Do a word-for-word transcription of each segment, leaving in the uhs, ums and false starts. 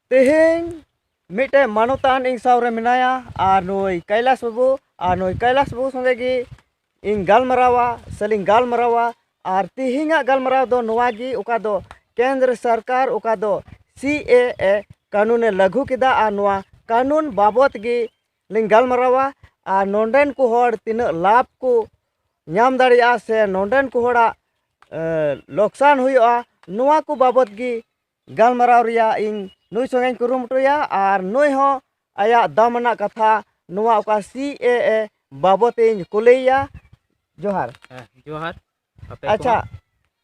ᱛᱮᱦᱮᱧ ᱢᱤᱫᱴᱮᱱ ᱢᱟᱱᱚᱛᱟᱱ ᱤᱧ ᱥᱟᱶ ᱨᱮ ᱢᱮᱱᱟᱭᱟ, ᱟᱨ ᱱᱩᱭ ᱠᱟᱭᱞᱟᱥ ᱵᱟᱹᱵᱩ, ᱟᱨ ᱱᱩᱭ ᱠᱟᱭᱞᱟᱥ ᱵᱟᱹᱵᱩ ᱥᱚᱸᱜᱮ ᱜᱮ ᱤᱧ ᱜᱟᱞᱢᱟᱨᱟᱣᱟ ᱥᱮᱞᱤᱧ ᱜᱟᱞᱢᱟᱨᱟᱣᱟ᱾ ᱟᱨ ᱛᱮᱦᱮᱧᱟᱜ ᱜᱟᱞᱢᱟᱨᱟᱣ ᱫᱚ ᱱᱚᱣᱟ ᱜᱮ, ᱚᱠᱟ ᱫᱚ ᱠᱮᱱᱫᱨᱚ ᱥᱚᱨᱠᱟᱨ ᱚᱠᱟ ᱫᱚ ᱥᱤ ᱮ ᱮ ᱠᱟᱹᱱᱩᱱᱮ ᱞᱟᱹᱜᱩ ᱠᱮᱫᱟ, ᱟᱨ ᱱᱚᱣᱟ ᱠᱟᱹᱱᱩᱱ ᱵᱟᱵᱚᱛ ᱜᱮ ᱞᱤᱧ ᱜᱟᱞᱢᱟᱨᱟᱣᱟ᱾ ᱟᱨ ᱱᱚᱰᱮᱱ ᱠᱚ ᱦᱚᱲ ᱛᱤᱱᱟᱹᱜ ᱞᱟᱵᱷ ᱠᱚ ᱧᱟᱢ ᱫᱟᱲᱮᱭᱟᱜᱼᱟ ᱥᱮ ᱱᱚᱰᱮᱱ ᱠᱚ ᱦᱚᱲᱟᱜ ᱞᱚᱠᱥᱟᱱ ᱦᱩᱭᱩᱜᱼᱟ, ᱱᱚᱣᱟ ᱠᱚ ᱵᱟᱵᱚᱛ ᱜᱮ ᱜᱟᱞᱢᱟᱨᱟᱣ ᱨᱮᱭᱟᱜ ᱤᱧ ᱱᱩᱭ ᱥᱚᱸᱜᱮᱧ ᱠᱩᱨᱩᱢᱩᱴᱩᱭᱟ᱾ ᱟᱨ ᱱᱩᱭ ᱦᱚᱸ ᱟᱭᱟᱜ ᱫᱟᱢ ᱟᱱᱟᱜ ᱠᱟᱛᱷᱟ ᱱᱚᱣᱟ ᱚᱠᱟ ᱥᱤ ᱮ ᱮ ᱵᱟᱵᱚᱛ ᱤᱧ ᱠᱩᱞᱤᱭᱮᱭᱟ᱾ ᱡᱚᱦᱟᱨ᱾ ᱦᱮᱸ, ᱡᱚᱦᱟᱨ᱾ ᱟᱯᱮ ᱟᱪᱪᱷᱟ, ᱠᱚᱦᱚᱸ᱾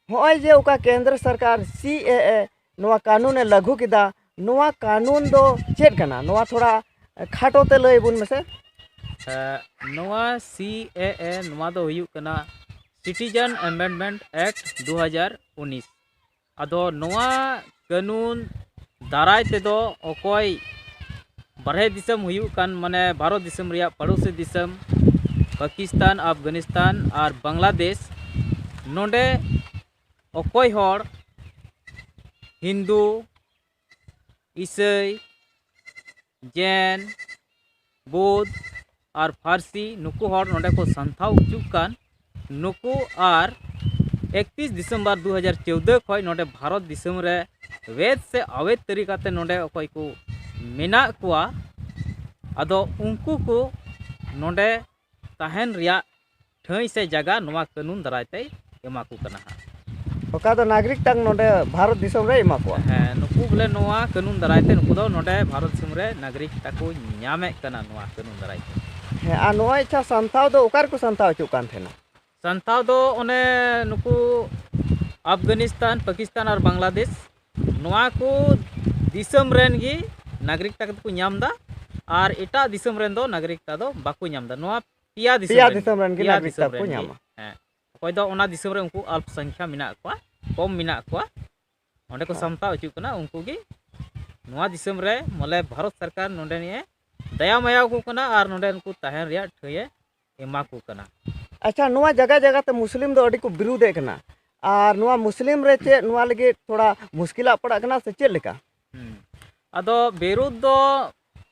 ᱦᱚᱸᱜᱼᱚᱭ ᱡᱮ ᱚᱠᱟ ᱠᱮᱱᱫᱨᱚ ᱥᱚᱨᱠᱟᱨ ᱥᱤ ᱮ ᱮ ᱱᱚᱣᱟ ᱠᱟᱹᱱᱩᱱ ᱮ ᱞᱟᱹᱜᱩ ᱠᱮᱫᱟ, ᱱᱚᱣᱟ ᱠᱟᱹᱱᱩᱱ ᱫᱚ ᱪᱮᱫ ᱠᱟᱱᱟ? ᱱᱚᱣᱟ ᱛᱷᱚᱲᱟ ᱠᱷᱟᱴᱚ ᱛᱮ ᱞᱟᱹᱭ ᱵᱚᱱ ᱢᱮᱥᱮ᱾ ᱮ, ᱱᱚᱣᱟ ᱥᱤ ᱮ ᱮ, ᱱᱚᱣᱟ ᱫᱚ ᱦᱩᱭᱩᱜ ᱠᱟᱱᱟ Citizen Amendment Act ᱫᱩ ᱦᱟᱡᱟᱨ ᱩᱱᱤᱥ᱾ ᱟᱫᱚ ᱱᱚᱣᱟ ᱠᱟᱹᱱᱩᱱ ᱫᱟᱨᱟᱭ ᱛᱮᱫᱚ ᱚᱠᱚᱭ ᱵᱟᱨᱦᱮ ᱫᱤᱥᱚᱢ ᱦᱩᱭᱩᱜ ᱠᱟᱱ, ᱢᱟᱱᱮ ᱵᱷᱟᱨᱚᱛ ᱫᱤᱥᱚᱢ ᱨᱮᱭᱟᱜ ᱯᱟᱲᱳᱥᱤ ᱫᱤᱥᱚᱢ ᱯᱟᱠᱤᱥᱛᱟᱱ, ᱟᱯᱷᱜᱟᱱᱤᱥᱛᱟᱱ ᱟᱨ ᱵᱟᱝᱞᱟᱫᱮᱥ, ᱱᱚᱰᱮ ᱚᱠᱚᱭ ᱦᱚᱲ ᱦᱤᱱᱫᱩ, ᱤᱥᱟᱹᱭ, ᱡᱮᱱ, ᱵᱳᱫᱷ ᱟᱨ ᱯᱷᱟᱨᱥᱤ, ᱱᱩᱠᱩ ᱦᱚᱲ ᱱᱚᱰᱮ ᱠᱚ ᱥᱟᱱᱛᱷᱟᱣ ᱦᱚᱪᱩᱜ ᱠᱟᱱ, ᱱᱩᱠᱩ ᱟᱨ ᱮᱠᱛᱤᱥ ᱰᱤᱥᱮᱢᱵᱚᱨ ᱫᱩ ᱦᱟᱡᱟᱨ ᱪᱳᱣᱫᱟᱹ ᱠᱷᱚᱱ ᱱᱚᱰᱮ ᱵᱷᱟᱨᱚᱛ ᱫᱤᱥᱚᱢ ᱨᱮ ᱵᱮᱫ ᱥᱮ ᱟᱵᱮᱫ ᱛᱟᱹᱨᱤᱠᱟᱛᱮ ᱱᱚᱰᱮ ᱚᱠᱚᱭ ᱠᱚ ᱢᱮᱱᱟᱜ ᱠᱚᱣᱟ, ᱟᱫᱚ ᱩᱱᱠᱩ ᱠᱚ ᱱᱚᱰᱮ ᱛᱟᱦᱮᱱ ᱨᱮᱭᱟᱜ ᱴᱷᱟᱹᱭ ᱥᱮ ᱡᱟᱭᱜᱟ ᱱᱚᱣᱟ ᱠᱟᱹᱱᱩᱱ ᱫᱟᱨᱟᱭ ᱛᱮᱭ ᱮᱢᱟ ᱠᱚ ᱠᱟᱱᱟ ᱦᱟᱸᱜ᱾ ᱚᱠᱟ ᱫᱚ ᱱᱟᱜᱚᱨᱤᱠ ᱛᱟᱝ ᱱᱚᱰᱮ ᱵᱷᱟᱨᱚᱛ ᱫᱤᱥᱚᱢ ᱨᱮ ᱮᱢᱟ ᱠᱚᱣᱟ᱾ ᱦᱮᱸ, ᱱᱩᱠᱩ ᱵᱚᱞᱮ ᱱᱚᱣᱟ ᱠᱟᱹᱱᱩᱱ ᱫᱟᱨᱟᱭ ᱛᱮ ᱱᱩᱠᱩ ᱫᱚ ᱱᱚᱰᱮ ᱵᱷᱟᱨᱚᱛ ᱫᱤᱥᱚᱢ ᱨᱮ ᱱᱟᱜᱚᱨᱤᱠ ᱛᱟᱠᱚ ᱧᱟᱢᱮᱫ ᱠᱟᱱᱟ ᱱᱚᱣᱟ ᱠᱟᱹᱱᱩᱱ ᱫᱟᱨᱟᱭ ᱛᱮ᱾ ᱦᱮᱸ, ᱟᱨ ᱱᱚᱜᱼᱚᱭ ᱟᱪᱪᱷᱟ, ᱥᱟᱱᱛᱷᱟᱣ ᱫᱚ ᱚᱠᱟ ᱨᱮᱠᱚ ᱥᱟᱱᱛᱷᱟᱣ ᱦᱚᱪᱚᱜ ᱠᱟᱱ ᱛᱟᱦᱮᱱᱟ? ᱥᱟᱱᱛᱷᱟᱣ ᱫᱚ ᱚᱱᱮ ᱱᱩᱠᱩ ᱟᱯᱷᱜᱟᱱᱤᱥᱛᱟᱱ, ᱯᱟᱠᱤᱥᱛᱟᱱ ᱟᱨ ᱵᱟᱝᱞᱟᱫᱮᱥ, ᱱᱚᱣᱟ ᱠᱚ ᱫᱤᱥᱚᱢ ᱨᱮᱱ ᱜᱮ ᱱᱟᱜᱚᱨᱤᱠᱛᱟ ᱠᱚᱫᱚ ᱠᱚ ᱧᱟᱢ ᱮᱫᱟ, ᱟᱨ ᱮᱴᱟᱜ ᱫᱤᱥᱚᱢ ᱨᱮᱱ ᱫᱚ ᱱᱟᱜᱚᱨᱤᱠᱛᱟ ᱫᱚ ᱵᱟᱠᱚ ᱧᱟᱢ ᱮᱫᱟ᱾ ᱱᱚᱣᱟ ᱯᱮᱭᱟ ᱫᱤᱥᱚᱢ ᱯᱮᱭᱟ ᱨᱮᱱ ᱫᱤᱥᱚᱢ ᱜᱮ, ᱨᱮᱱ ᱜᱮ ᱯᱮᱭᱟ ᱱᱟᱜᱚᱨᱤᱠᱛᱟ ᱫᱤᱥᱚᱢ ᱠᱚ ᱨᱮᱱ ᱜᱮ᱾ ᱧᱟᱢᱟ᱾ ᱦᱮᱸ, ᱚᱠᱚᱭ ᱫᱚ ᱚᱱᱟ ᱫᱤᱥᱚᱢ ᱨᱮ ᱩᱱᱠᱩ ᱟᱞᱯ ᱥᱚᱝᱠᱷᱟ ᱢᱮᱱᱟᱜ ᱠᱚᱣᱟ, ᱠᱚᱢ ᱢᱮᱱᱟᱜ ᱠᱚᱣᱟ, ᱚᱸᱰᱮ ᱠᱚ ᱦᱮᱸ᱾ ᱥᱟᱢᱴᱟᱣ ᱦᱚᱪᱚᱜ ᱠᱟᱱᱟ, ᱩᱱᱠᱩ ᱜᱮ ᱱᱚᱣᱟ ᱫᱤᱥᱚᱢ ᱨᱮ ᱵᱚᱞᱮ ᱵᱷᱟᱨᱚᱛ ᱥᱚᱨᱠᱟᱨ ᱱᱚᱰᱮᱱᱤᱡ ᱮ ᱫᱟᱭᱟ ᱢᱟᱭᱟ ᱟᱠᱚ ᱠᱟᱱᱟ ᱟᱨ ᱱᱚᱰᱮ ᱩᱱᱠᱩ ᱛᱟᱦᱮᱱ ᱨᱮᱭᱟᱜ ᱴᱷᱟᱹᱭ ᱮ ᱮᱢᱟ ᱠᱚ ᱠᱟᱱᱟ᱾ ᱟᱪᱪᱷᱟ, ᱱᱚᱣᱟ ᱡᱟᱭᱜᱟ ᱡᱟᱭᱜᱟ ᱛᱮ ᱢᱩᱥᱞᱤᱢ ᱫᱚ ᱟᱹᱰᱤ ᱠᱚ ᱵᱤᱨᱩᱫᱷᱮᱫ ᱠᱟᱱᱟ, ᱟᱨ ᱱᱚᱣᱟ ᱢᱩᱥᱞᱤᱢ ᱨᱮ ᱪᱮᱫ ᱱᱚᱣᱟ ᱞᱟᱹᱜᱤᱫ ᱛᱷᱚᱲᱟ ᱢᱩᱥᱠᱤᱞᱟᱜ ᱯᱟᱲᱟᱜ ᱠᱟᱱᱟ ᱥᱮ ᱪᱮᱫ ᱞᱮᱠᱟ? ᱦᱩᱸ᱾ ᱟᱫᱚ ᱵᱤᱨᱩᱫᱷ ᱫᱚ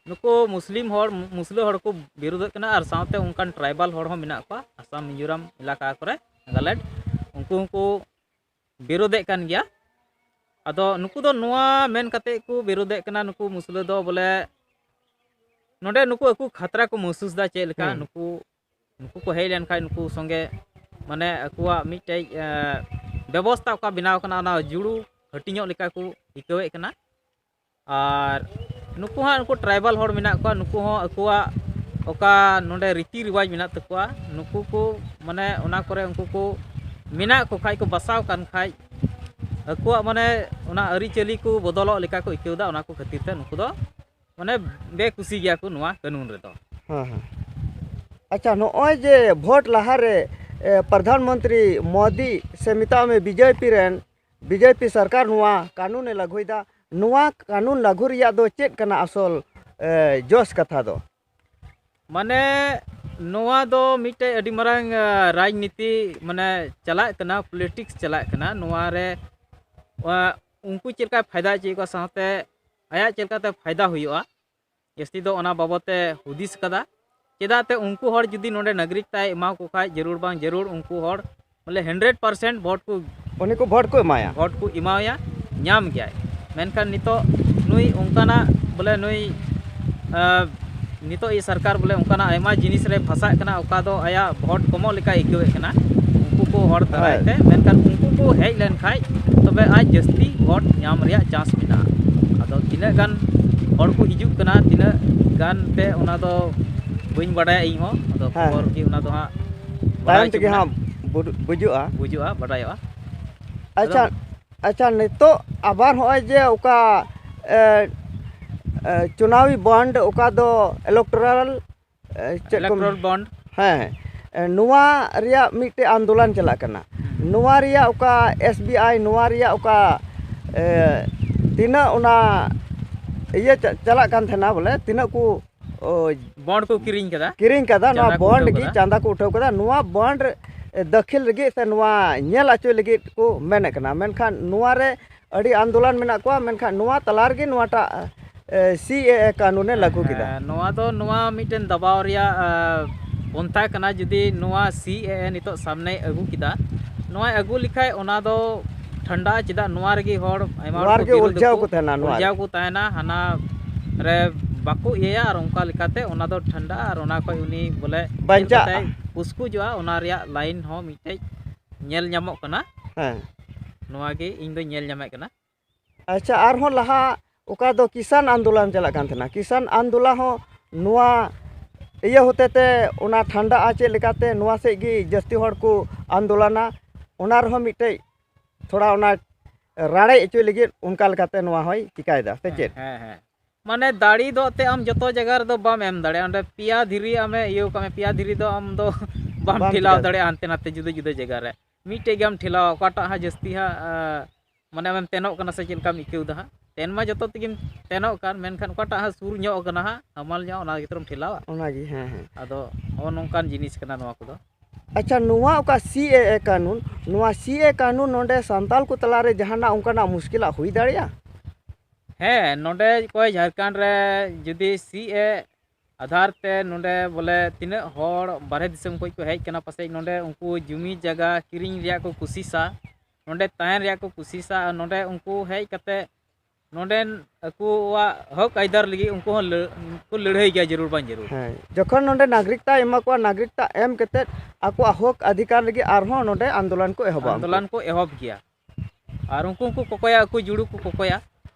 ᱱᱩᱠᱩ ᱢᱩᱥᱞᱤᱢ ᱦᱚᱲ, ᱢᱩᱥᱞᱟᱹ ᱦᱚᱲ ᱠᱚ ᱵᱤᱨᱩᱫᱷᱚᱜ ᱠᱟᱱᱟ, ᱟᱨ ᱥᱟᱶᱛᱮ ᱚᱱᱠᱟᱱ tribal ᱦᱚᱲ ᱦᱚᱸ ᱢᱮᱱᱟᱜ ᱠᱚᱣᱟ ᱟᱥᱟᱢ, ᱢᱤᱡᱳᱨᱟᱢ ᱮᱞᱟᱠᱟ ᱠᱚᱨᱮ, ᱱᱟᱜᱟᱞᱮᱱᱰ, ᱩᱱᱠᱩ ᱦᱚᱸᱠᱚ ᱵᱤᱨᱳᱫᱷᱮᱫ ᱠᱟᱱ ᱜᱮᱭᱟ᱾ ᱟᱫᱚ ᱱᱩᱠᱩ ᱫᱚ ᱱᱚᱣᱟ ᱢᱮᱱ ᱠᱟᱛᱮ ᱠᱚ ᱵᱤᱨᱳᱫᱷᱮᱫ ᱠᱟᱱᱟ, ᱱᱩᱠᱩ ᱢᱩᱥᱞᱟᱹ ᱫᱚ ᱵᱚᱞᱮ ᱱᱚᱰᱮ ᱱᱩᱠᱩ ᱟᱠᱚ ᱠᱷᱟᱛᱨᱟ ᱠᱚ ᱢᱚᱦᱥᱩᱥ ᱫᱟ, ᱪᱮᱫ ᱞᱮᱠᱟ ᱦᱩᱸ᱾ ᱱᱩᱠᱩ, ᱱᱩᱠᱩ ᱠᱚ ᱦᱮᱡ ᱞᱮᱱᱠᱷᱟᱱ ᱱᱩᱠᱩ ᱥᱚᱸᱜᱮ ᱢᱟᱱᱮ ᱟᱠᱚᱣᱟᱜ ᱢᱤᱫᱴᱮᱡ, ᱮ, ᱵᱮᱵᱚᱥᱛᱟ ᱚᱠᱟ ᱵᱮᱱᱟᱣ ᱠᱟᱱᱟ, ᱚᱱᱟ ᱡᱩᱲᱩ ᱦᱟᱹᱴᱤᱧᱚᱜ ᱞᱮᱠᱟ ᱠᱚ ᱟᱹᱭᱠᱟᱹᱣᱮᱫ ᱠᱟᱱᱟ᱾ ᱟᱨ ᱱᱩᱠᱩ ᱦᱟᱸᱜ, ᱱᱩᱠᱩ tribal ᱦᱚᱲ ᱢᱮᱱᱟᱜ ᱠᱚᱣᱟ, ᱱᱩᱠᱩ ᱦᱚᱸ ᱟᱠᱚᱣᱟᱜ ᱚᱠᱟ ᱱᱚᱰᱮ ᱨᱤᱛᱤ ᱨᱮᱣᱟᱡᱽ ᱢᱮᱱᱟᱜ ᱛᱟᱠᱚᱣᱟ, ᱱᱩᱠᱩ ᱠᱚ ᱢᱟᱱᱮ ᱚᱱᱟ ᱠᱚᱨᱮ ᱩᱱᱠᱩ ᱠᱚ ᱢᱮᱱᱟᱜ ᱠᱚ ᱠᱷᱟᱡ, ᱠᱚ ᱵᱟᱥᱟᱣ ᱠᱟᱱ ᱠᱷᱟᱡ, ᱟᱠᱚᱣᱟᱜ ᱢᱟᱱᱮ ᱚᱱᱟ ᱟᱹᱨᱤᱪᱟᱹᱞᱤ ᱠᱚ ᱵᱚᱫᱚᱞᱚᱜ ᱞᱮᱠᱟ ᱠᱚ ᱟᱹᱭᱠᱟᱹᱣ ᱫᱟ᱾ ᱚᱱᱟ ᱠᱚ ᱠᱷᱟᱹᱛᱤᱨ ᱛᱮ ᱱᱩᱠᱩ ᱫᱚ ᱢᱟᱱᱮ ᱵᱮᱠᱩᱥᱤ ᱜᱮᱭᱟ ᱠᱚ ᱱᱚᱣᱟ ᱠᱟᱹᱱᱩᱱ ᱨᱮᱫᱚ᱾ ᱦᱮᱸ, ᱦᱮᱸ᱾ ᱟᱪᱪᱷᱟ, ᱱᱚᱜᱼᱚᱭ ᱡᱮ ᱵᱷᱳᱴ ᱞᱟᱦᱟᱨᱮ, ᱮ, ᱯᱨᱚᱫᱷᱟᱱ ᱢᱚᱱᱛᱨᱤ ᱢᱳᱫᱤ ᱥᱮ ᱢᱮᱛᱟᱜ ᱢᱮ ᱵᱤᱡᱮᱯᱤ ᱨᱮᱱ, ᱵᱤᱡᱮᱯᱤ ᱥᱚᱨᱠᱟᱨ ᱱᱚᱣᱟ ᱠᱟᱹᱱᱩᱱᱮ ᱞᱟᱹᱜᱩᱭᱮᱫᱟ, ᱱᱚᱣᱟ ᱠᱟᱹᱱᱩᱱ ᱞᱟᱹᱜᱩ ᱨᱮᱭᱟᱜ ᱫᱚ ᱪᱮᱫ ᱠᱟᱱᱟ ᱟᱥᱚᱞ, ᱮ, ᱡᱚᱥ ᱠᱟᱛᱷᱟ ᱫᱚ? ᱢᱟᱱᱮ ᱱᱚᱣᱟ ᱫᱚ ᱢᱤᱫᱴᱮᱡ ᱟᱹᱰᱤ ᱢᱟᱨᱟᱝ, ᱟ, ᱨᱟᱡᱽᱱᱤᱛᱤ ᱢᱟᱱᱮ ᱪᱟᱞᱟᱜ ᱠᱟᱱᱟ, politics ᱪᱟᱞᱟᱜ ᱠᱟᱱᱟ᱾ ᱱᱚᱣᱟ ᱨᱮ, ᱟ, ᱩᱱᱠᱩ ᱪᱮᱫ ᱞᱮᱠᱟᱭ ᱯᱷᱟᱭᱫᱟ ᱦᱚᱪᱚᱭᱮᱫ ᱠᱚᱣᱟ, ᱥᱟᱶᱛᱮ ᱟᱭᱟᱜ ᱪᱮᱫ ᱞᱮᱠᱟᱛᱮ ᱯᱷᱟᱭᱫᱟ ᱦᱩᱭᱩᱜᱼᱟ, ᱡᱟᱹᱥᱛᱤ ᱫᱚ ᱚᱱᱟ ᱵᱟᱵᱚᱫ ᱛᱮ ᱦᱩᱫᱤᱥ ᱠᱟᱫᱟ᱾ ᱪᱮᱫᱟᱜ ᱛᱮ ᱩᱱᱠᱩ ᱦᱚᱲ ᱡᱩᱫᱤ ᱱᱚᱰᱮ ᱱᱟᱜᱚᱨᱤᱠ ᱛᱟᱭ ᱮᱢᱟ ᱠᱚ ᱠᱷᱟᱡ, ᱡᱟᱹᱨᱩᱲ ᱵᱟᱝ ᱡᱟᱹᱨᱩᱲ, ᱩᱱᱠᱩ ᱦᱚᱲ ᱵᱚᱞᱮ hundred percent ᱵᱷᱳᱴ ᱠᱚ, ᱩᱱᱤ ᱠᱚ ᱵᱷᱳᱴ ᱠᱚ ᱮᱢᱟᱭᱟ᱾ ᱵᱷᱳᱴ ᱠᱚ ᱮᱢᱟᱣᱟᱭᱟ, ᱧᱟᱢ ᱜᱮᱭᱟᱭ᱾ ᱢᱮᱱᱠᱷᱟᱱ ᱱᱤᱛᱚᱜ ᱱᱩᱭ ᱚᱱᱠᱟᱱᱟᱜ ᱵᱚᱞᱮ ᱱᱩᱭ, ᱟᱸ, ᱱᱤᱛᱚᱜ ᱤᱭᱟᱹ ᱥᱚᱨᱠᱟᱨ ᱵᱚᱞᱮ ᱚᱱᱠᱟᱱᱟᱜ ᱟᱭᱢᱟ ᱡᱤᱱᱤᱥ ᱨᱮ ᱯᱷᱟᱥᱟᱜ ᱠᱟᱱᱟ, ᱚᱠᱟ ᱫᱚ ᱟᱭᱟᱜ ᱵᱷᱳᱴ ᱠᱚᱢᱚᱜ ᱞᱮᱠᱟᱭ ᱟᱹᱭᱠᱟᱹᱣᱮᱫ ᱠᱟᱱᱟ ᱩᱱᱠᱩ ᱠᱚ ᱦᱚᱲ ᱫᱟᱨᱟᱭ ᱦᱳᱭ᱾ ᱛᱮ᱾ ᱢᱮᱱᱠᱷᱟᱱ ᱩᱱᱠᱩ ᱠᱚ ᱦᱮᱡ ᱞᱮᱱᱠᱷᱟᱡ ᱛᱚᱵᱮ ᱟᱡ ᱡᱟᱹᱥᱛᱤ ᱵᱷᱳᱴ ᱧᱟᱢ ᱨᱮᱭᱟᱜ chance ᱢᱮᱱᱟᱜᱼᱟ᱾ ᱟᱫᱚ ᱛᱤᱱᱟᱹᱜ ᱜᱟᱱ ᱦᱚᱲ ᱠᱚ ᱦᱤᱡᱩᱜ ᱠᱟᱱᱟ, ᱛᱤᱱᱟᱹᱜ ᱜᱟᱱ ᱛᱮ, ᱚᱱᱟ ᱫᱚ ᱵᱟᱹᱧ ᱵᱟᱰᱟᱭᱟ ᱤᱧ ᱦᱚᱸ᱾ ᱟᱫᱚ ᱦᱮᱸ, ᱠᱷᱚᱵᱚᱨ ᱦᱮᱸ᱾ ᱜᱮ ᱚᱱᱟ ᱫᱚ ᱦᱟᱸᱜ ᱵᱟᱰᱟᱭ ᱛᱟᱭᱚᱢ ᱦᱚᱪᱚ ᱛᱮᱜᱮ ᱵᱚᱱᱟ᱾ ᱦᱟᱸᱜ ᱵᱩᱰ-, ᱵᱩᱡᱩᱜᱼᱟ᱾ ᱵᱩᱡᱩᱜᱼᱟ, ᱵᱟᱰᱟᱭᱚᱜᱼᱟ᱾ ᱟᱪᱪᱷᱟ, ᱟᱫᱚ ᱟᱪᱪᱷᱟ, ᱱᱤᱛᱚᱜ ᱟᱵᱟᱨ ᱦᱚᱸᱜᱼᱚᱭ ᱡᱮ ᱚᱠᱟ, ᱮ, ᱮ, ᱪᱩᱱᱟᱣᱤ bond, ᱚᱠᱟ ᱫᱚ electoral, ᱮ, ᱪᱮᱫ ᱠᱚ electoral bond᱾ ᱦᱮᱸ, ᱦᱮᱸ᱾ ᱮ, ᱱᱚᱣᱟ ᱨᱮᱭᱟᱜ ᱢᱤᱫᱴᱮᱡ ᱟᱱᱫᱳᱞᱚᱱ ᱪᱟᱞᱟᱜ ᱠᱟᱱᱟ᱾ ᱦᱩᱸ᱾ ᱱᱚᱣᱟ ᱨᱮᱭᱟᱜ ᱚᱠᱟ S B I, ᱱᱚᱣᱟ ᱨᱮᱭᱟᱜ ᱚᱠᱟ, ᱮ, ᱛᱤᱱᱟᱹᱜ ᱚᱱᱟ ᱤᱭᱟᱹ ᱪᱟ-, ᱪᱟᱞᱟᱜ ᱠᱟᱱ ᱛᱟᱦᱮᱱᱟ, ᱵᱚᱞᱮ ᱛᱤᱱᱟᱹᱜ ᱠᱚ, ᱚ, bond ᱠᱚ ᱠᱤᱨᱤᱧ ᱠᱟᱫᱟ᱾ ᱠᱤᱨᱤᱧ ᱠᱟᱫᱟ, ᱱᱚᱣᱟ ᱪᱟᱸᱫᱟ ᱠᱚ bond ᱩᱴᱷᱟᱹᱣ ᱜᱮ ᱠᱟᱫᱟ᱾ ᱪᱟᱸᱫᱟ ᱠᱚ ᱩᱴᱷᱟᱹᱣ ᱠᱟᱫᱟ᱾ ᱱᱚᱣᱟ bond ᱨᱮ, ᱮ, ᱫᱟᱹᱠᱷᱤᱞ ᱞᱟᱹᱜᱤᱫ ᱥᱮ ᱱᱚᱣᱟ ᱧᱮᱞ ᱦᱚᱪᱚᱭ ᱞᱟᱹᱜᱤᱫ ᱠᱚ ᱢᱮᱱᱮᱫ ᱠᱟᱱᱟ, ᱢᱮᱱᱠᱷᱟᱱ ᱱᱚᱣᱟ ᱨᱮ ᱟᱹᱰᱤ ᱟᱱᱫᱳᱞᱚᱱ ᱢᱮᱱᱟᱜ ᱠᱚᱣᱟ, ᱢᱮᱱᱠᱷᱟᱱ ᱱᱚᱣᱟ ᱛᱟᱞᱟ ᱨᱮᱜᱮ ᱱᱚᱣᱟᱴᱟᱜ ᱥᱤ ᱮ ᱮ ᱠᱟᱹᱱᱩᱱᱮ ᱞᱟᱹᱜᱩ ᱠᱮᱫᱟ᱾ ᱦᱮᱸ, ᱱᱚᱣᱟ ᱫᱚ ᱱᱚᱣᱟ ᱢᱤᱫᱴᱮᱱ ᱫᱟᱵᱟᱣ ᱨᱮᱭᱟᱜ ᱯᱚᱱᱛᱷᱟ ᱠᱟᱱᱟ᱾ ᱡᱩᱫᱤ ᱱᱚᱣᱟ ᱥᱤ ᱮ ᱮ ᱱᱤᱛᱚᱜ ᱥᱟᱢᱱᱮᱭ ᱟᱹᱜᱩ ᱠᱮᱫᱟ, ᱱᱚᱣᱟᱭ ᱟᱹᱜᱩ ᱞᱮᱠᱷᱟᱡ ᱚᱱᱟ ᱫᱚ ᱴᱷᱟᱱᱰᱟᱜᱼᱟ᱾ ᱪᱮᱫᱟᱜ ᱱᱚᱣᱟ ᱨᱮᱜᱮ ᱦᱚᱲ ᱟᱭᱢᱟ ᱱᱚᱣᱟ ᱦᱚᱲ ᱠᱚ ᱨᱮᱜᱮ ᱵᱤᱨᱳᱫᱷ ᱩᱞᱡᱷᱟᱣ ᱟᱠᱚ, ᱠᱚ ᱛᱟᱦᱮᱱᱟ, ᱱᱚᱣᱟ ᱩᱞᱡᱷᱟᱣ ᱨᱮ᱾ ᱠᱚ ᱛᱟᱦᱮᱱᱟ, ᱦᱟᱱᱟ ᱨᱮ ᱵᱟᱠᱚ ᱤᱭᱟᱹᱭᱟ ᱟᱨ ᱚᱱᱠᱟ ᱞᱮᱠᱟᱛᱮ ᱚᱱᱟ ᱫᱚ ᱴᱷᱟᱱᱰᱟᱜᱼᱟ ᱟᱨ ᱚᱱᱟ ᱠᱷᱚᱡ ᱩᱱᱤ ᱵᱚᱞᱮ ᱪᱮᱫ ᱵᱟᱧᱪᱟᱜᱼᱟ᱾ ᱞᱮᱠᱟᱛᱮᱭ ᱩᱥᱠᱩᱡᱚᱜᱼᱟ, ᱚᱱᱟ ᱨᱮᱭᱟᱜ ᱞᱟᱭᱤᱱ ᱦᱚᱸ ᱢᱤᱫᱴᱮᱡ ᱧᱮᱞ ᱧᱟᱢᱚᱜ ᱠᱟᱱᱟ᱾ ᱦᱮᱸ᱾ ᱱᱚᱣᱟ ᱜᱮ ᱤᱧ ᱫᱚᱧ ᱧᱮᱞ ᱧᱟᱢᱮᱫ ᱠᱟᱱᱟ᱾ ᱟᱪᱪᱷᱟ, ᱟᱨᱦᱚᱸ ᱞᱟᱦᱟ ᱚᱠᱟ ᱫᱚ ᱠᱤᱥᱟᱱ ᱟᱱᱫᱳᱞᱚᱱ ᱪᱟᱞᱟᱜ ᱠᱟᱱ ᱛᱟᱦᱮᱱᱟ, ᱠᱤᱥᱟᱱ ᱟᱱᱫᱳᱞᱚᱱ ᱦᱚᱸ ᱱᱚᱣᱟ ᱤᱭᱟᱹ ᱦᱚᱛᱮ ᱛᱮ ᱚᱱᱟ ᱴᱷᱟᱱᱰᱟᱜᱼᱟ ᱪᱮᱫ ᱞᱮᱠᱟᱛᱮ, ᱱᱚᱣᱟ ᱥᱮᱫ ᱜᱮ ᱡᱟᱹᱥᱛᱤ ᱦᱚᱲ ᱠᱚ ᱟᱱᱫᱳᱞᱚᱱᱟ᱾ ᱚᱱᱟ ᱨᱮᱦᱚᱸ ᱢᱤᱫᱴᱮᱡ ᱛᱷᱚᱲᱟ ᱚᱱᱟ ᱨᱟᱲᱮᱡ ᱦᱚᱪᱚᱭ ᱞᱟᱹᱜᱤᱫ ᱚᱱᱠᱟ ᱞᱮᱠᱟᱛᱮ ᱱᱚᱣᱟ ᱦᱚᱸᱭ ᱪᱤᱠᱟᱭᱮᱫᱟ, ᱥᱮ ᱪᱮᱫ? ᱦᱮᱸ, ᱦᱮᱸ᱾ ᱢᱟᱱᱮ ᱫᱟᱲᱮ ᱫᱚ ᱮᱱᱛᱮᱫ ᱟᱢ ᱡᱚᱛᱚ ᱡᱟᱭᱜᱟ ᱨᱮᱫᱚ ᱵᱟᱢ ᱮᱢ ᱫᱟᱲᱮᱭᱟᱜᱼᱟ᱾ ᱚᱸᱰᱮ ᱯᱮᱭᱟ ᱫᱷᱤᱨᱤ ᱟᱢᱮ ᱤᱭᱟᱹ ᱠᱟᱜ ᱢᱮ, ᱯᱮᱭᱟ ᱫᱷᱤᱨᱤ ᱫᱚ ᱟᱢ ᱫᱚ ᱵᱟᱢ ᱵᱟᱢ ᱴᱷᱮᱞᱟᱣ ᱴᱷᱮᱞᱟᱣ ᱫᱟᱲᱮᱭᱟᱜᱼᱟ ᱦᱟᱱᱛᱮ ᱱᱟᱛᱮ ᱡᱩᱫᱟᱹ ᱡᱩᱫᱟᱹ ᱡᱟᱭᱜᱟ ᱨᱮ᱾ ᱢᱤᱫᱴᱮᱡ ᱜᱮᱢ ᱴᱷᱮᱞᱟᱣᱟ, ᱚᱠᱟᱴᱟᱜ ᱦᱟᱸᱜ ᱡᱟᱹᱥᱛᱤ ᱦᱟᱸᱜ, ᱟ, ᱢᱟᱱᱮ ᱟᱢᱮᱢ ᱛᱮᱱᱚᱜ ᱠᱟᱱᱟ ᱥᱮ ᱪᱮᱫ ᱞᱮᱠᱟᱢ ᱟᱹᱭᱠᱟᱹᱣ ᱫᱟ ᱦᱟᱸᱜ? ᱛᱮᱱ ᱢᱟ ᱡᱚᱛᱚ ᱛᱮᱜᱮᱢ ᱛᱮᱱᱚᱜ ᱠᱟᱱ, ᱢᱮᱱᱠᱷᱟᱱ ᱚᱠᱟᱴᱟᱜ ᱦᱟᱸᱜ ᱥᱩᱨ ᱧᱚᱜ ᱠᱟᱱᱟ ᱦᱟᱸᱜ, ᱦᱟᱢᱟᱞ ᱧᱚᱜ, ᱚᱱᱟ ᱜᱮᱛᱚᱢ ᱴᱷᱮᱞᱟᱣᱟ᱾ ᱚᱱᱟᱜᱮ, ᱦᱮᱸ, ᱦᱮᱸ᱾ ᱟᱫᱚ ᱱᱚᱜᱼᱚ ᱱᱚᱝᱠᱟᱱ ᱡᱤᱱᱤᱥ ᱠᱟᱱᱟ ᱱᱚᱣᱟ ᱠᱚᱫᱚ᱾ ᱟᱪᱪᱷᱟ, ᱱᱚᱣᱟ ᱚᱠᱟ ᱥᱤ ᱮ ᱮ ᱠᱟᱹᱱᱩᱱ, ᱱᱚᱣᱟ ᱥᱤ ᱮ ᱠᱟᱹᱱᱩᱱ ᱱᱚᱰᱮ ᱥᱟᱱᱛᱟᱞ ᱠᱚ ᱛᱟᱞᱟᱨᱮ ᱡᱟᱦᱟᱱᱟᱜ ᱚᱱᱠᱟᱱᱟᱜ ᱢᱩᱥᱠᱤᱞᱟᱜ ᱦᱩᱭ ᱫᱟᱲᱮᱭᱟᱜᱼᱟ? ᱦᱮᱸ, ᱱᱚᱰᱮ ᱚᱠᱚᱭ ᱡᱷᱟᱲᱠᱷᱚᱸᱰ ᱨᱮ ᱡᱩᱫᱤ ᱥᱤ ᱮ ᱟᱫᱷᱟᱨ ᱛᱮ ᱱᱚᱰᱮ ᱵᱚᱞᱮ ᱛᱤᱱᱟᱹᱜ ᱦᱚᱲ ᱵᱟᱨᱦᱮ ᱫᱤᱥᱚᱢ ᱠᱷᱚᱱ ᱠᱚ ᱦᱮᱡ ᱠᱟᱱᱟ, ᱯᱟᱥᱮᱡ ᱱᱚᱰᱮ ᱩᱱᱠᱩ ᱡᱩᱢᱤ ᱡᱟᱭᱜᱟ ᱠᱤᱨᱤᱧ ᱨᱮᱭᱟᱜ ᱠᱚ ᱠᱩᱥᱤᱥᱟ, ᱱᱚᱰᱮ ᱛᱟᱦᱮᱱ ᱨᱮᱭᱟᱜ ᱠᱚ ᱠᱩᱥᱤᱥᱟ, ᱟᱨ ᱱᱚᱰᱮ ᱩᱱᱠᱩ ᱦᱮᱡ ᱠᱟᱛᱮ ᱱᱚᱰᱮᱱ ᱟᱠᱚᱣᱟᱜ ᱦᱚᱠ ᱟᱹᱭᱫᱟᱹᱨ ᱞᱟᱹᱜᱤᱫ ᱩᱱᱠᱩ ᱦᱚᱸ ᱞᱟᱹ-, ᱠᱚ ᱞᱟᱹᱲᱦᱟᱹᱭ ᱜᱮᱭᱟ, ᱡᱟᱹᱨᱩᱲ ᱵᱟᱝ ᱡᱟᱹᱨᱩᱲ᱾ ᱦᱮᱸ, ᱡᱚᱠᱷᱚᱱ ᱱᱚᱰᱮ ᱱᱟᱜᱚᱨᱤᱠᱛᱟ ᱮᱢᱟ ᱠᱚᱣᱟ, ᱱᱟᱜᱚᱨᱤᱠᱛᱟ ᱮᱢ ᱠᱟᱛᱮᱫ ᱟᱠᱚᱣᱟᱜ ᱦᱚᱠ ᱚᱫᱷᱤᱠᱟᱨ ᱞᱟᱹᱜᱤᱫ ᱟᱨᱦᱚᱸ ᱱᱚᱰᱮ ᱟᱱᱫᱳᱞᱚᱱ ᱠᱚ ᱮᱦᱚᱵᱟ ᱩᱱᱠᱩ᱾ ᱟᱱᱫᱳᱞᱚᱱ ᱠᱚ ᱮᱦᱚᱵ ᱜᱮᱭᱟ᱾ ᱟᱨ ᱩᱱᱠᱩ ᱦᱚᱸᱠᱚ ᱠᱚᱠᱚᱭᱟ, ᱟᱠᱚ ᱡᱩᱲᱩ ᱠᱚ ᱠᱚᱠᱚᱭᱟ᱾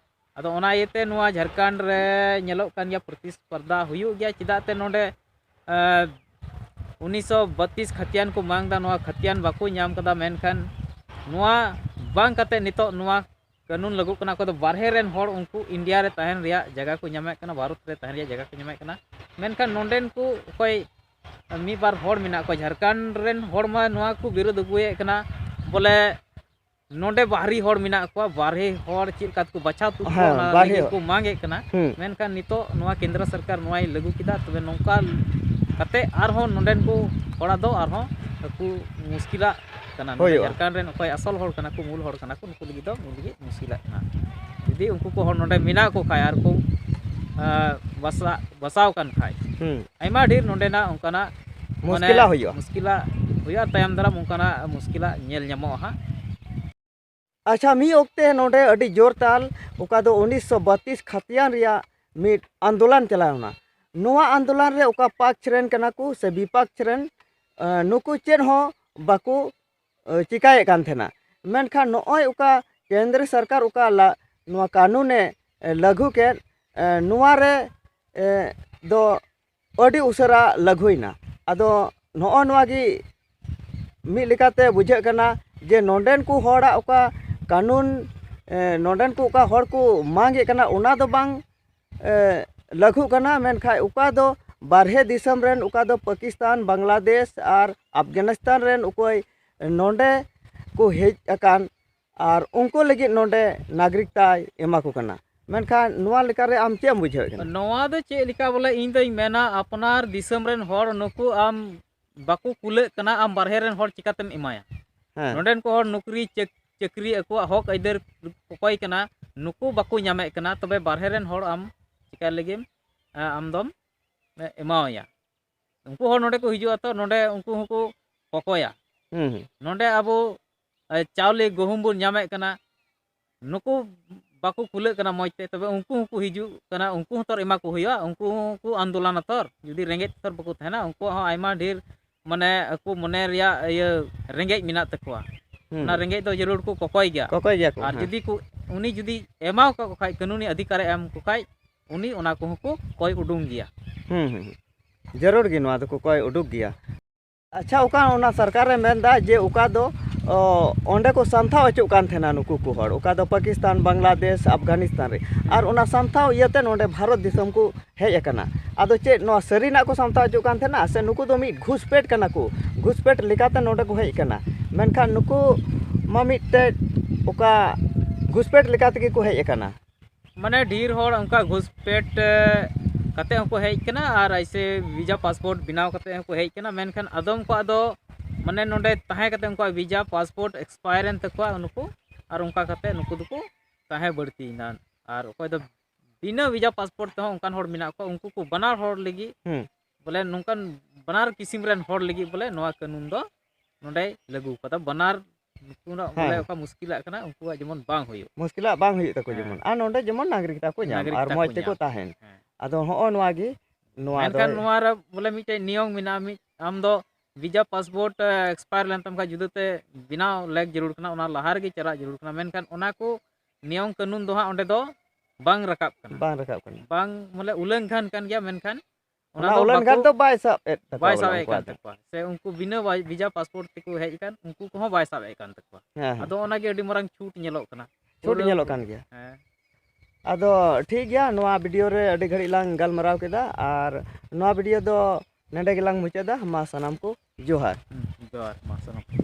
ᱟᱫᱚ ᱚᱱᱟ ᱤᱭᱟᱹᱛᱮ ᱱᱚᱣᱟ ᱡᱷᱟᱲᱠᱷᱚᱸᱰ ᱨᱮ ᱧᱮᱞᱚᱜ ᱠᱟᱱ ᱜᱮᱭᱟ, ᱯᱨᱚᱛᱤᱥᱯᱚᱨᱫᱷᱟ ᱦᱩᱭᱩᱜ ᱜᱮᱭᱟ᱾ ᱪᱮᱫᱟᱜ ᱛᱮ ᱱᱚᱰᱮ, ᱟᱸ, ᱩᱱᱤᱥᱥᱚ ᱵᱟᱛᱤᱥ ᱠᱷᱟᱛᱤᱭᱟᱱ ᱠᱚ ᱢᱟᱝ ᱮᱫᱟ, ᱱᱚᱣᱟ ᱠᱷᱟᱛᱤᱭᱟᱱ ᱵᱟᱠᱚ ᱧᱟᱢ ᱠᱟᱫᱟ᱾ ᱢᱮᱱᱠᱷᱟᱱ ᱱᱚᱣᱟ ᱵᱟᱝ ᱠᱟᱛᱮ ᱱᱤᱛᱚᱜ ᱱᱚᱣᱟ ᱠᱟᱹᱱᱩᱱ ᱞᱟᱹᱜᱩᱜ ᱠᱟᱱᱟ, ᱚᱠᱚᱭ ᱫᱚ ᱵᱟᱨᱦᱮ ᱨᱮᱱ ᱦᱚᱲ ᱩᱱᱠᱩ ᱤᱱᱰᱤᱭᱟ ᱨᱮ ᱛᱟᱦᱮᱱ ᱨᱮᱭᱟᱜ ᱡᱟᱭᱜᱟ ᱠᱚ ᱧᱟᱢᱮᱫ ᱠᱟᱱᱟ, ᱵᱷᱟᱨᱚᱛ ᱨᱮ ᱛᱟᱦᱮᱱ ᱨᱮᱭᱟᱜ ᱡᱟᱭᱜᱟ ᱠᱚ ᱧᱟᱢᱮᱫ ᱠᱟᱱᱟ᱾ ᱢᱮᱱᱠᱷᱟᱱ ᱱᱚᱰᱮᱱ ᱠᱚ ᱚᱠᱚᱭ ᱢᱤᱫ ᱵᱟᱨ ᱦᱚᱲ ᱢᱮᱱᱟᱜ ᱠᱚᱣᱟ, ᱡᱷᱟᱲᱠᱷᱚᱸᱰ ᱨᱮᱱ ᱦᱚᱲ ᱢᱟ ᱱᱚᱣᱟ ᱠᱚ ᱵᱤᱨᱳᱫ ᱟᱹᱜᱩᱭᱮᱫ ᱠᱟᱱᱟ, ᱵᱚᱞᱮ ᱱᱚᱰᱮ ᱵᱟᱦᱨᱤ ᱦᱚᱲ ᱢᱮᱱᱟᱜ ᱠᱚᱣᱟ, ᱵᱟᱨᱦᱮ ᱦᱚᱲ ᱪᱮᱫ ᱞᱮᱠᱟ ᱛᱮᱠᱚ ᱵᱟᱪᱷᱟᱣ ᱛᱩᱫ ᱠᱚᱣᱟ, ᱦᱮᱸ, ᱚᱱᱟ ᱵᱟᱨᱦᱮ ᱞᱟᱹᱜᱤᱫ ᱦᱚᱲ᱾ ᱠᱚ ᱢᱟᱜᱮᱫ ᱠᱟᱱᱟ᱾ ᱦᱩᱸ᱾ ᱢᱮᱱᱠᱷᱟᱱ ᱱᱤᱛᱚᱜ ᱱᱚᱣᱟ ᱠᱮᱱᱫᱨᱚ ᱥᱚᱨᱠᱟᱨ ᱱᱚᱣᱟᱭ ᱞᱟᱹᱜᱩ ᱠᱮᱫᱟ, ᱛᱚᱵᱮ ᱱᱚᱝᱠᱟ ᱠᱟᱛᱮ ᱟᱨᱦᱚᱸ ᱱᱚᱰᱮᱱ ᱠᱚ ᱦᱚᱲᱟᱜ ᱫᱚ ᱟᱨᱦᱚᱸ ᱠᱚ ᱢᱩᱥᱠᱤᱞᱟᱜ ᱠᱟᱱᱟ᱾ ᱱᱚᱰᱮ ᱦᱩᱭᱩᱜᱼᱟ᱾ ᱡᱷᱟᱲᱠᱷᱚᱸᱰ ᱨᱮᱱ ᱚᱠᱚᱭ ᱟᱥᱚᱞ ᱦᱚᱲ ᱠᱟᱱᱟ ᱠᱚ, ᱢᱩᱞ ᱦᱚᱲ ᱠᱟᱱᱟ ᱠᱚ, ᱱᱩᱠᱩ ᱞᱟᱹᱜᱤᱫ ᱫᱚ ᱢᱩᱞ ᱞᱟᱹᱜᱤᱫ ᱢᱩᱥᱠᱤᱞᱟᱜ ᱠᱟᱱᱟ᱾ ᱡᱩᱫᱤ ᱩᱱᱠᱩ ᱠᱚ ᱦᱚᱲ ᱱᱚᱰᱮ ᱢᱮᱱᱟᱜ ᱠᱚ ᱠᱷᱟᱡ ᱟᱨ ᱠᱚ, ᱟᱸ, ᱵᱟᱥᱟ-, ᱵᱟᱥᱟᱣ ᱠᱟᱱ ᱠᱷᱟᱡ, ᱦᱩᱸ᱾ ᱟᱭᱢᱟ ᱰᱷᱮᱨ ᱱᱚᱰᱮᱱᱟᱜ ᱚᱱᱠᱟᱱᱟᱜ, ᱢᱟᱱᱮ, ᱢᱩᱥᱠᱤᱞᱟ ᱦᱩᱭᱩᱜᱼᱟ᱾ ᱢᱩᱥᱠᱤᱞᱟ ᱦᱩᱭᱩᱜᱼᱟ, ᱛᱟᱭᱚᱢ ᱫᱟᱨᱟᱢ ᱚᱱᱠᱟᱱᱟᱜ ᱢᱩᱥᱠᱤᱞᱟ ᱧᱮᱞ ᱧᱟᱢᱚᱜᱼᱟ ᱦᱟᱸᱜ᱾ ᱟᱪᱪᱷᱟ, ᱢᱤᱫ ᱚᱠᱛᱮ ᱱᱚᱰᱮ ᱟᱹᱰᱤ ᱡᱳᱨ ᱛᱟᱞ, ᱚᱠᱟ ᱫᱚ ᱩᱱᱤᱥᱥᱚ ᱵᱟᱛᱤᱥ ᱠᱷᱟᱛᱤᱭᱟᱱ ᱨᱮᱭᱟᱜ ᱢᱤᱫ ᱟᱱᱫᱳᱞᱚᱱ ᱪᱟᱞᱟᱣ ᱮᱱᱟ᱾ ᱱᱚᱣᱟ ᱟᱱᱫᱳᱞᱚᱱ ᱨᱮ ᱚᱠᱟ ᱯᱟᱠᱷ ᱨᱮᱱ ᱠᱟᱱᱟ ᱠᱚ ᱥᱮ ᱵᱤᱯᱟᱠᱷ ᱨᱮᱱ, ᱮ, ᱱᱩᱠᱩ ᱪᱮᱫ ᱦᱚᱸ ᱵᱟᱠᱚ, ᱮ, ᱪᱤᱠᱟᱭᱮᱫ ᱠᱟᱱ ᱛᱟᱦᱮᱱᱟ᱾ ᱢᱮᱱᱠᱷᱟᱱ ᱱᱚᱜᱼᱚᱭ ᱚᱠᱟ ᱠᱮᱱᱫᱨᱚ ᱥᱚᱨᱠᱟᱨ ᱚᱠᱟ ᱞᱟ-, ᱱᱚᱣᱟ ᱠᱟᱹᱱᱩᱱᱮ, ᱮ, ᱞᱟᱹᱜᱩ ᱠᱮᱫ, ᱮ, ᱱᱚᱣᱟ ᱨᱮ, ᱮ, ᱫᱚ ᱟᱹᱰᱤ ᱩᱥᱟᱹᱨᱟ ᱞᱟᱹᱜᱩᱭᱮᱱᱟ᱾ ᱟᱫᱚ ᱱᱚᱜᱼᱚ ᱱᱚᱣᱟ ᱜᱮ ᱢᱤᱫ ᱞᱮᱠᱟᱛᱮ ᱵᱩᱡᱷᱟᱹᱜ ᱠᱟᱱᱟ ᱡᱮ ᱱᱚᱰᱮᱱ ᱠᱚ ᱦᱚᱲᱟᱜ ᱚᱠᱟ ᱠᱟᱹᱱᱩᱱ, ᱮ, ᱱᱚᱰᱮᱱ ᱠᱚ ᱚᱠᱟ ᱦᱚᱲ ᱠᱚ ᱢᱟᱜᱮᱫ ᱠᱟᱱᱟ, ᱚᱱᱟ ᱫᱚ ᱵᱟᱝ, ᱮ, ᱞᱟᱹᱜᱩᱜ ᱠᱟᱱᱟ, ᱢᱮᱱᱠᱷᱟᱱ ᱚᱠᱟ ᱫᱚ ᱵᱟᱨᱦᱮ ᱫᱤᱥᱚᱢ ᱨᱮᱱ, ᱚᱠᱟ ᱫᱚ ᱯᱟᱠᱤᱥᱛᱟᱱ, ᱵᱟᱝᱞᱟᱫᱮᱥ ᱟᱨ ᱟᱯᱷᱜᱟᱱᱤᱥᱛᱟᱱ ᱨᱮᱱ ᱚᱠᱚᱭ ᱱᱚᱰᱮ ᱠᱚ ᱦᱮᱡ ᱟᱠᱟᱱ, ᱟᱨ ᱩᱱᱠᱩ ᱞᱟᱹᱜᱤᱫ ᱱᱚᱰᱮ ᱱᱟᱜᱚᱨᱤᱠᱛᱟᱭ ᱮᱢᱟ ᱠᱚ ᱠᱟᱱᱟ᱾ ᱢᱮᱱᱠᱷᱟᱱ ᱱᱚᱣᱟ ᱞᱮᱠᱟᱨᱮ ᱟᱢ ᱪᱮᱫ ᱮᱢ ᱵᱩᱡᱷᱟᱹᱣᱮᱫ ᱠᱟᱱᱟ? ᱱᱚᱣᱟ ᱫᱚ ᱪᱮᱫ ᱞᱮᱠᱟ ᱵᱚᱞᱮ, ᱤᱧ ᱫᱚᱧ ᱢᱮᱱᱟ, ᱟᱯᱱᱟᱨ ᱫᱤᱥᱚᱢ ᱨᱮᱱ ᱦᱚᱲ ᱱᱩᱠᱩ ᱟᱢ ᱵᱟᱠᱚ ᱠᱩᱞᱟᱹᱜ ᱠᱟᱱᱟ, ᱟᱢ ᱵᱟᱨᱦᱮ ᱨᱮᱱ ᱦᱚᱲ ᱪᱤᱠᱟᱛᱮᱢ ᱮᱢᱟᱭᱟ? ᱦᱮᱸ᱾ ᱱᱚᱰᱮᱱ ᱠᱚ ᱦᱚᱲ ᱱᱚᱠᱨᱤ ᱪᱟᱹᱠ-, ᱪᱟᱹᱠᱨᱤ ᱟᱠᱚᱣᱟᱜ ᱦᱚᱠ ᱟᱹᱭᱫᱟᱹᱨ ᱠᱚᱠᱚᱭ ᱠᱟᱱᱟ, ᱱᱩᱠᱩ ᱵᱟᱠᱚ ᱧᱟᱢᱮᱫ ᱠᱟᱱᱟ, ᱛᱚᱵᱮ ᱵᱟᱨᱦᱮ ᱨᱮᱱ ᱦᱚᱲ ᱟᱢ ᱪᱤᱠᱟ ᱞᱟᱹᱜᱤᱫ ᱮᱢ, ᱮ, ᱟᱢ ᱫᱚᱢ, ᱮ, ᱮᱢᱟᱣᱟᱭᱟ? ᱩᱱᱠᱩ ᱦᱚᱲ ᱱᱚᱰᱮ ᱠᱚ ᱦᱤᱡᱩᱜᱼᱟ, ᱛᱚ ᱱᱚᱰᱮ ᱩᱱᱠᱩ ᱦᱚᱸᱠᱚ ᱠᱚᱠᱚᱭᱟ᱾ ᱦᱩᱸ, ᱦᱩᱸ᱾ ᱱᱚᱰᱮ ᱟᱵᱚ, ᱮ, ᱪᱟᱣᱞᱮ ᱜᱩᱦᱩᱢ ᱵᱚᱱ ᱧᱟᱢᱮᱫ ᱠᱟᱱᱟ, ᱱᱩᱠᱩ ᱵᱟᱠᱚ ᱠᱩᱞᱟᱹᱜ ᱠᱟᱱᱟ ᱢᱚᱡᱽ ᱛᱮ, ᱛᱚᱵᱮ ᱩᱱᱠᱩ ᱦᱚᱸᱠᱚ ᱦᱤᱡᱩᱜ ᱠᱟᱱᱟ, ᱩᱱᱠᱩ ᱦᱚᱸ ᱛᱚᱨ ᱮᱢᱟ ᱠᱚ ᱦᱩᱭᱩᱜᱼᱟ, ᱩᱱᱠᱩ ᱦᱚᱸᱠᱚ ᱟᱱᱫᱳᱞᱚᱱᱟ ᱛᱚᱨ᱾ ᱡᱩᱫᱤ ᱨᱮᱸᱜᱮᱡ ᱛᱚᱨ ᱵᱟᱠᱚ ᱛᱟᱦᱮᱱᱟ, ᱩᱱᱠᱩᱣᱟᱜ ᱦᱚᱸ ᱟᱭᱢᱟ ᱰᱷᱮᱨ, ᱢᱟᱱᱮ, ᱟᱠᱚ ᱢᱚᱱᱮ ᱨᱮᱭᱟᱜ ᱤᱭᱟᱹ ᱨᱮᱸᱜᱮᱡ ᱢᱮᱱᱟᱜ ᱛᱟᱠᱚᱣᱟ, ᱦᱩᱸ᱾ ᱚᱱᱟ ᱨᱮᱸᱜᱮᱡ ᱫᱚ ᱡᱟᱹᱨᱩᱲ ᱠᱚ ᱠᱚᱠᱚᱭ ᱜᱮᱭᱟ᱾ ᱠᱚᱠᱚᱭ ᱜᱮᱭᱟ ᱠᱚ, ᱟᱨ ᱦᱮᱸ᱾ ᱡᱩᱫᱤ ᱠᱚ, ᱩᱱᱤ ᱡᱩᱫᱤ ᱮᱢᱟᱣ ᱠᱚ ᱠᱷᱟᱡ, ᱠᱟᱹᱱᱩᱱᱤ ᱚᱫᱷᱤᱠᱟᱨᱮ ᱮᱢ ᱠᱚ ᱠᱷᱟᱡ, ᱩᱱᱤ ᱚᱱᱟ ᱠᱚᱦᱚᱸ ᱠᱚ ᱠᱚᱭ ᱩᱰᱩᱝ ᱜᱮᱭᱟ᱾ ᱦᱩᱸ, ᱦᱩᱸ, ᱦᱩᱸ᱾ ᱡᱟᱹᱨᱩᱲ ᱜᱮ ᱱᱚᱣᱟ ᱫᱚᱠᱚ ᱠᱚᱭ ᱩᱰᱩᱠ ᱜᱮᱭᱟ᱾ ᱟᱪᱪᱷᱟ, ᱚᱠᱟ ᱚᱱᱟ ᱥᱚᱨᱠᱟᱨᱮ ᱢᱮᱱᱫᱟ ᱡᱮ ᱚᱠᱟ ᱫᱚ, ᱚ, ᱚᱸᱰᱮ ᱠᱚ ᱥᱟᱢᱴᱷᱟᱣ ᱦᱚᱪᱚᱜ ᱠᱟᱱ ᱛᱟᱦᱮᱱᱟ ᱱᱩᱠᱩ ᱠᱚ ᱦᱚᱲ, ᱚᱠᱟ ᱫᱚ ᱯᱟᱠᱤᱥᱛᱟᱱ, ᱵᱟᱝᱞᱟᱫᱮᱥ, ᱟᱯᱷᱜᱟᱱᱤᱥᱛᱟᱱ ᱨᱮ᱾ ᱟᱨ ᱚᱱᱟ ᱥᱟᱢᱴᱷᱟᱣ ᱤᱭᱟᱹᱛᱮ ᱱᱚᱰᱮ ᱵᱷᱟᱨᱚᱛ ᱫᱤᱥᱚᱢ ᱠᱚ ᱦᱮᱡ ᱟᱠᱟᱱᱟ᱾ ᱟᱫᱚ ᱪᱮᱫ ᱱᱚᱣᱟ ᱥᱟᱹᱨᱤᱱᱟᱜ ᱠᱚ ᱥᱟᱢᱴᱷᱟᱣ ᱦᱚᱪᱚᱜ ᱠᱟᱱ ᱛᱟᱦᱮᱱᱟ ᱥᱮ ᱱᱩᱠᱩ ᱫᱚ ᱢᱤᱫ ᱜᱷᱩᱥᱯᱮᱴ ᱠᱟᱱᱟ ᱠᱚ, ᱜᱷᱩᱥᱯᱮᱴ ᱞᱮᱠᱟᱛᱮ ᱱᱚᱰᱮ ᱠᱚ ᱦᱮᱡ ᱟᱠᱟᱱᱟ? ᱢᱮᱱᱠᱷᱟᱱ ᱱᱩᱠᱩ ᱢᱟ ᱢᱤᱫᱴᱮᱡ ᱚᱠᱟ ᱜᱷᱩᱥᱯᱮᱴ ᱞᱮᱠᱟ ᱛᱮᱜᱮ ᱠᱚ ᱦᱮᱡ ᱟᱠᱟᱱᱟ᱾ ᱢᱟᱱᱮ ᱰᱷᱮᱨ ᱦᱚᱲ ᱚᱱᱠᱟ ᱜᱷᱩᱥᱯᱮᱴ, ᱮ, ᱠᱟᱛᱮ ᱦᱚᱸᱠᱚ ᱦᱮᱡ ᱠᱟᱱᱟ ᱟᱨ ᱮᱭᱥᱮ ᱵᱷᱤᱡᱟ ᱯᱟᱥᱯᱳᱨᱴ ᱵᱮᱱᱟᱣ ᱠᱟᱛᱮ ᱦᱚᱸᱠᱚ ᱦᱮᱡ ᱠᱟᱱᱟ, ᱢᱮᱱᱠᱷᱟᱱ ᱟᱫᱚᱢ ᱠᱚᱣᱟᱜ ᱫᱚ ᱢᱟᱱᱮ ᱱᱚᱰᱮ ᱛᱟᱦᱮᱸ ᱠᱟᱛᱮ ᱩᱱᱠᱩᱣᱟᱜ ᱵᱷᱤᱡᱟ ᱯᱟᱥᱯᱳᱨᱴ ᱮᱠᱥᱯᱟᱭᱟᱨ ᱮᱱ ᱛᱟᱠᱚᱣᱟ ᱱᱩᱠᱩ, ᱟᱨ ᱚᱱᱠᱟ ᱠᱟᱛᱮ ᱱᱩᱠᱩ ᱫᱚᱠᱚ ᱛᱟᱦᱮᱸ ᱵᱟᱹᱲᱛᱤᱭᱮᱱᱟ᱾ ᱟᱨ ᱚᱠᱚᱭ ᱫᱚ ᱵᱤᱱᱟᱹ ᱵᱷᱤᱡᱟ ᱯᱟᱥᱯᱳᱨᱴ ᱛᱮᱦᱚᱸ ᱚᱱᱠᱟᱱ ᱦᱚᱲ ᱢᱮᱱᱟᱜ ᱠᱚᱣᱟ, ᱩᱱᱠᱩ ᱠᱚ ᱵᱟᱱᱟᱨ ᱦᱚᱲ ᱞᱟᱹᱜᱤᱫ ᱦᱩᱸ᱾ ᱵᱚᱞᱮ ᱱᱚᱝᱠᱟᱱ ᱵᱟᱱᱟᱨ ᱠᱤᱥᱤᱢ ᱨᱮᱱ ᱦᱚᱲ ᱞᱟᱹᱜᱤᱫ ᱵᱚᱞᱮ ᱱᱚᱣᱟ ᱠᱟᱹᱱᱩᱱ ᱫᱚ ᱱᱚᱰᱮ ᱞᱟᱹᱜᱩ ᱠᱟᱫᱟ᱾ ᱵᱟᱱᱟᱨ ᱱᱩᱠᱩᱱᱟᱜ ᱵᱚᱞᱮ ᱦᱮᱸ᱾ ᱚᱠᱟ ᱢᱩᱥᱠᱤᱞᱟᱜ ᱠᱟᱱᱟ ᱩᱱᱠᱩᱣᱟᱜ ᱡᱮᱢᱚᱱ ᱵᱟᱝ ᱦᱩᱭᱩᱜ᱾ ᱢᱩᱥᱠᱤᱞᱟᱜ ᱵᱟᱝ ᱦᱩᱭᱩᱜ ᱛᱟᱠᱚ ᱦᱮᱸ᱾ ᱡᱮᱢᱚᱱ, ᱟᱨ ᱱᱚᱰᱮ ᱡᱮᱢᱚᱱ ᱱᱟᱜᱚᱨᱤᱠᱛᱟ ᱠᱚ ᱧᱟᱢ ᱟᱨ ᱱᱟᱜᱚᱨᱤᱠᱛᱟ ᱢᱚᱡᱽ ᱠᱚ ᱛᱮᱠᱚ ᱧᱟᱢ᱾ ᱛᱟᱦᱮᱱ᱾ ᱦᱮᱸ᱾ ᱟᱫᱚ ᱦᱚᱸᱜᱼᱚ ᱱᱚᱣᱟ ᱜᱮ, ᱱᱚᱣᱟ ᱫᱚ ᱢᱮᱱᱠᱷᱟᱱ ᱱᱚᱣᱟ ᱨᱮ ᱵᱚᱞᱮ ᱢᱤᱫᱴᱮᱡ ᱱᱤᱭᱚᱢ ᱢᱮᱱᱟᱜᱼᱟ, ᱢᱤᱫ ᱟᱢ ᱫᱚ ᱵᱷᱤᱡᱟ ᱯᱟᱥᱯᱳᱨᱴ ᱮᱠᱥᱯᱟᱭᱟᱨ ᱞᱮᱱ ᱛᱟᱢ ᱠᱷᱟᱱ ᱡᱩᱫᱟᱹᱛᱮ ᱵᱮᱱᱟᱣ ᱞᱮᱠ ᱡᱟᱹᱨᱩᱲ ᱠᱟᱱᱟ, ᱚᱱᱟ ᱞᱟᱦᱟ ᱨᱮᱜᱮ ᱪᱟᱞᱟᱜ ᱡᱟᱹᱨᱩᱲ ᱠᱟᱱᱟ᱾ ᱢᱮᱱᱠᱷᱟᱱ ᱚᱱᱟ ᱠᱚ ᱱᱤᱭᱚᱢ ᱠᱟᱹᱱᱩᱱ ᱫᱚ ᱦᱟᱸᱜ ᱚᱸᱰᱮ ᱫᱚ ᱵᱟᱝ ᱨᱟᱠᱟᱵ ᱠᱟᱱᱟ᱾ ᱵᱟᱝ ᱨᱟᱠᱟᱵ ᱠᱟᱱᱟ᱾ ᱵᱟᱝ ᱢᱟᱱᱮ ᱩᱞᱞᱚᱝᱜᱷᱚᱱ ᱠᱟᱱ ᱜᱮᱭᱟ, ᱢᱮᱱᱠᱷᱟᱱ ᱚᱱᱟ ᱩᱞᱞᱚᱝᱜᱷᱚᱱ ᱫᱚ ᱵᱟᱭ ᱥᱟᱵ ᱮᱫ ᱛᱟᱠᱚᱣᱟ ᱵᱟᱭ ᱵᱚᱞᱮ ᱥᱟᱵ ᱮᱫ ᱩᱱᱠᱩᱣᱟᱜ ᱠᱟᱱ ᱫᱚ᱾ ᱛᱟᱠᱚᱣᱟ᱾ ᱥᱮ ᱩᱱᱠᱩ ᱵᱤᱱᱟᱹ ᱵᱷᱤᱡᱟ ᱯᱟᱥᱯᱳᱨᱴ ᱛᱮᱠᱚ ᱦᱮᱡ ᱟᱠᱟᱱ, ᱩᱱᱠᱩ ᱠᱚᱦᱚᱸ ᱵᱟᱭ ᱥᱟᱵ ᱮᱫ ᱠᱟᱱ ᱛᱟᱠᱚᱣᱟ᱾ ᱦᱮᱸ, ᱦᱮᱸ᱾ ᱟᱫᱚ ᱚᱱᱟᱜᱮ ᱟᱹᱰᱤ ᱢᱟᱨᱟᱝ ᱪᱷᱩᱴ ᱧᱮᱞᱚᱜ ᱠᱟᱱᱟ᱾ ᱪᱷᱩᱴ ᱯᱩᱨᱟᱹ ᱧᱮᱞᱚᱜ ᱠᱟᱱ ᱜᱮᱭᱟ᱾ ᱦᱮᱸ᱾ ᱟᱫᱚ ᱴᱷᱤᱠ ᱜᱮᱭᱟ, ᱱᱚᱣᱟ ᱵᱷᱤᱰᱤᱭᱳ ᱨᱮ ᱟᱹᱰᱤ ᱜᱷᱟᱹᱲᱤᱡ ᱞᱟᱝ ᱜᱟᱞᱢᱟᱨᱟᱣ ᱠᱮᱫᱟ, ᱟᱨ ᱱᱚᱣᱟ ᱵᱷᱤᱰᱤᱭᱳ ᱫᱚ ᱱᱚᱰᱮ ᱜᱮᱞᱟᱝ ᱢᱩᱪᱟᱹᱫᱟ᱾ ᱢᱟ ᱥᱟᱱᱟᱢ ᱠᱚ ᱡᱚᱦᱟᱨ᱾ ᱦᱩᱸ, ᱡᱚᱦᱟᱨ, ᱢᱟ ᱥᱟᱱᱟᱢ ᱠᱚ᱾